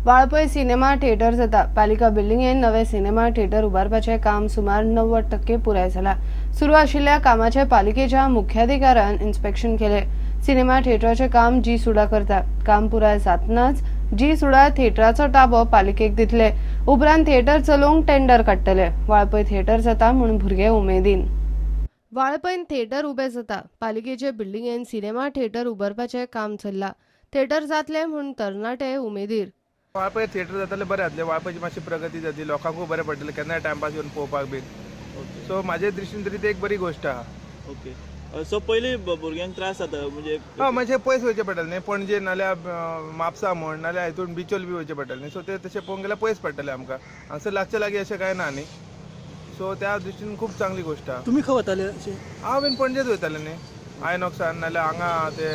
Valpoi cinema theatre जाता. पालिका बिल्डिंगेन नवे सिनेमा थिएटर उबारपाचें काम सुमार 90% पुराय जाला. सुरू आशिल्ल्या कामाचें पालिकेच्या मुख्याधिकाऱ्यान इन्स्पेक्शन केलें. सिनेमा थिएटराचें काम जी सुडा करता. काम पुराय जातनाच जी सुडा थिएटराचो ताबो पालिकेक दितले. उपरांत थिएटर चलोवंक टेंडर काडटले. वाळपय थिएटर जाता म्हूण भुरगे उमेदीन. वाळपयन थिएटर उबें जाता. पालिकेचे बिल्डिंगेन सिनेमा थिएटर उबारपाचें काम चल्लां. थिएटर जातलें म्हूण तरणाटे उमेदीर. वाळपय थिएटर जातलें बरें जातलें. वाळपयची मातशी प्रगती जातली, लोकांकूय बरें पडटलें केन्नाय टायमपास येवन पळोवपाक बीन. सो म्हाजे दृश्टीन तरी ती एक बरी गोश्ट आहा. ओके, सो पयलीं भुरग्यांक त्रास जाता म्हणजे हय, मातशें पयस वयचें पडटलें न्ही, पणजे नाल्यार म्हापसा म्हण नाल्यार हितून बिचोल बी वयचें पडटलें न्ही. सो ते तशें पळोवंक गेल्यार पयस पडटलें आमकां. हांगसर लागचे लागीं अशें कांय ना न्ही. सो त्या दृश्टीन खूब चांगली गोश्ट आहा. तुमी खंय वताले अशें? हांव बीन पणजेच वयतालें न्ही, आयनॉक्सान नाल्यार हांगा ते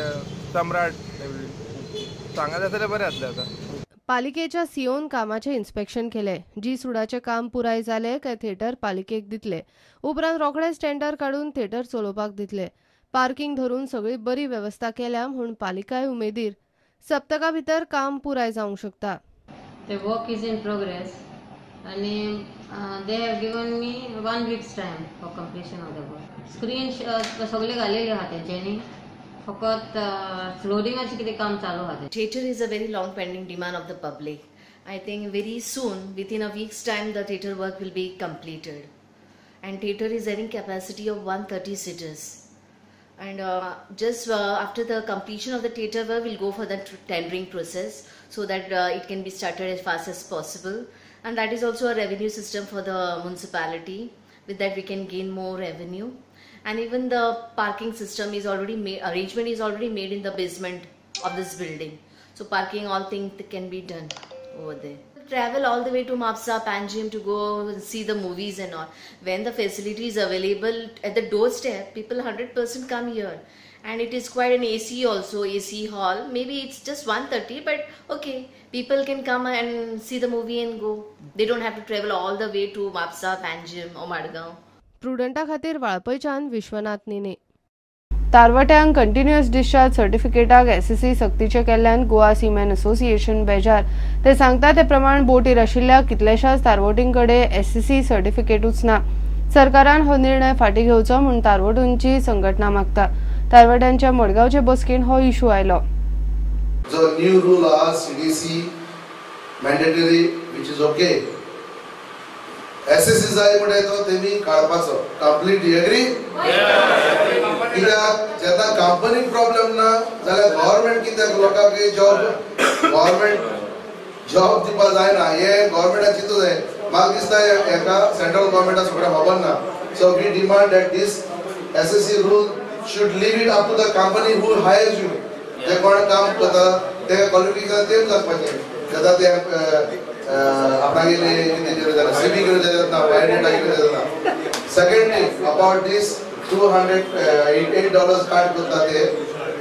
सम्राट. सो हांगा जाता जाल्यार बरें जातलें आतां. पालिकेच्या सीओन कामाचें इन्स्पेक्शन केलें. जी सुडाचें काम पुराय जालें काय थिएटर पालिकेक दितले. उपरांत रोखडेच टेंडर काडून थिएटर चलोवपाक दितले. पार्किंग धरून सगळी बरी वेवस्था केल्या म्हूण पालिकाय उमेदीर. सप्तका भितर काम पुराय जावंक शकता. The work is in progress आनी they have given me 1 week's time for completion of the work. Screen सगळे घालेले आहा तेंच्यांनी, फकत फ्लोरिंगाचें कितें काम चालू आहा. Theatre is a very long pending demand of the public. I think very soon, within a week's time, the theatre work will be completed. And theatre is having capacity of 130 seaters. And just after the completion of the theatre work, we'll go for the tendering process so that it can be started as fast as possible. And that is also a revenue system for the municipality. With that we can gain more revenue. And even the parking system is already made, arrangement is already made in the basement of this building. So parking, all things can be done over there. Travel all the way to Mapsa, Panjim to go and see the movies and all. When the facility is available at the doorstep, people 100% come here. And it is quite an AC also, AC hall. Maybe it's just 1:30, but okay, people can come and see the movie and go. They don't have to travel all the way to Mapsa, Panjim or Madgaon. प्रुडंटा खातीर वाळपयच्यान विश्वनाथ निने. तारवट्यांक continuous discharge सर्टिफिकेटाक SSC सक्तीचें केल्ल्यान Goa सीमॅन association बेजार. ते सांगता ते प्रमाण बोटीर आशिल्ल्या कितल्याशाच तारवटीं कडेन एसएससी सर्टिफिकेटूच ना. सरकारान हो निर्णय फाटीं घेवचो म्हूण तारवटूंची संघटना मागता. तारवट्यांच्या मडगांवचे बसकेन हो इशू आयलो. जो न्यू रूल आहा CDC mandatory which is okay. SSC जाय म्हणटा तो तेमी काडपाचो कंप्लीट. एग्री? कित्याक जेन्ना कंपनीक प्रॉब्लेम ना जाल्यार गव्हर्मेंट कित्याक लोकांक जॉब, गव्हर्मेंट जॉब दिवपा जायना. हे गव्हर्मेंटाक चिंतू जाय. म्हाका दिसता हेका सेंट्रल गव्हर्मेंटाक सगळें खबर ना. So we demand that this SSC rule should leave it up to the company who hires you. जे कोण काम करता ते क्वॉलिफिकेशन तेच लागपाचें. जेन्ना ते आपणागेले कितें जाल्यार सीबी घेवन जाता, बायोडेटा घेवन जाता. Second thing about this $288 card करता ते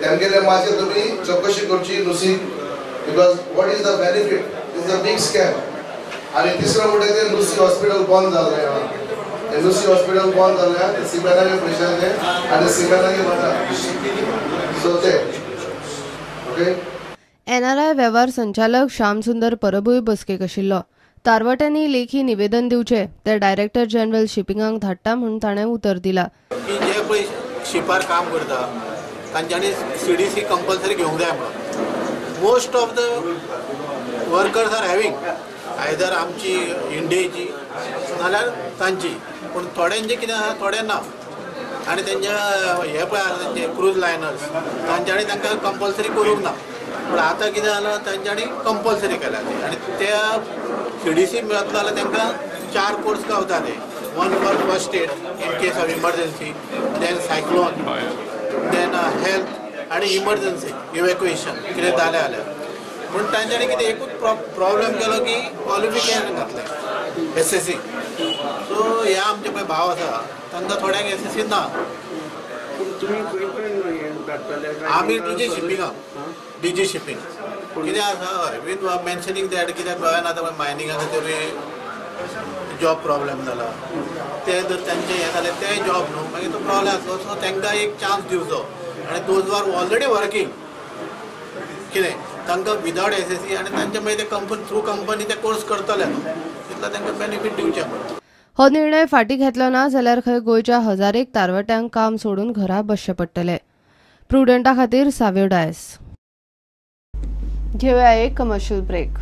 तेमगेले मातशें तुमी चवकशी करची नुसी, because what is the benefit is a big scam. आनी तिसरो म्हणटा ते लुसी हॉस्पिटल बंद जाल्लें. लुसी हॉस्पिटल बंद जाल्लें ते सिमेनागे पयशांचे आनी सिमेनागे वता. सो ते ओके. एनआरआय वेव्हार संचालक श्यामसुंदर परबूय बसकेक आशिल्लो. तारवट्यांनी लेखी निवेदन दिवचें ते डायरेक्टर जनरल शिपिंगाक धाडटा म्हूण ताणें उतर दिलां. की जे पळय शिपार काम करता तांच्यांनी सीडीसी कंपल्सरी घेवंक जाय म्हणून. Most of the workers are having either आमची इंडियेची नाल्यार तांची, पूण थोड्यांचें कितें आसा थोडे ना. आनी तेंच्या हे पळय आसा तेंचे क्रूज लायनर्स तांच्यांनी तांकां कंपल्सरी करूंक ना. पूण आतां कितें जालां तांच्यांनी कंपल्सरी केल्या ते. आनी त्या सीडीसी मेळतलो जाल्यार तांकां 4 कोर्स गावता ते. 1 for first aid in case of emergency, then cyclone, then health आनी इमर्जन्सी इवॅक्युएशन कितें जालें जाल्यार. पूण तांच्यांनी कितें एकूच प्रॉब्लम केलो की क्वॉलिफिकेशन घातलें एसएससी. सो हे आमचे पळय भाव आसा तांकां थोड्यांक एसएससी ना. आमी डीजी शिपिंगाक, डीजी शिपींग कितें आसा हय वीथ मेन्शनींग that कित्याक गोंयान आतां मायनींग आसा तरी जॉब प्रॉब्लम जाला, ते जर तांचे हें जालें ते जॉब न्हू मागीर तो प्रॉब्लम आसलो. सो तांकां एक चान्स दिवचो आनी those are already working कितें तांकां विदाउट SSC आनी तांचे मागीर ते कंपनी थ्रू कंपनी ते कोर्स करतले न्हू, तितलो तांकां बेनिफीट दिवचें पडटा. हो निर्णय फाटीं घेतलो ना जाल्यार खंय गोंयच्या 1000 तारवट्यांक काम सोडून घरा बसचें पडटलें. प्रुडंटा खातीर साव्यो डायस. घेवया एक कमर्शियल ब्रेक.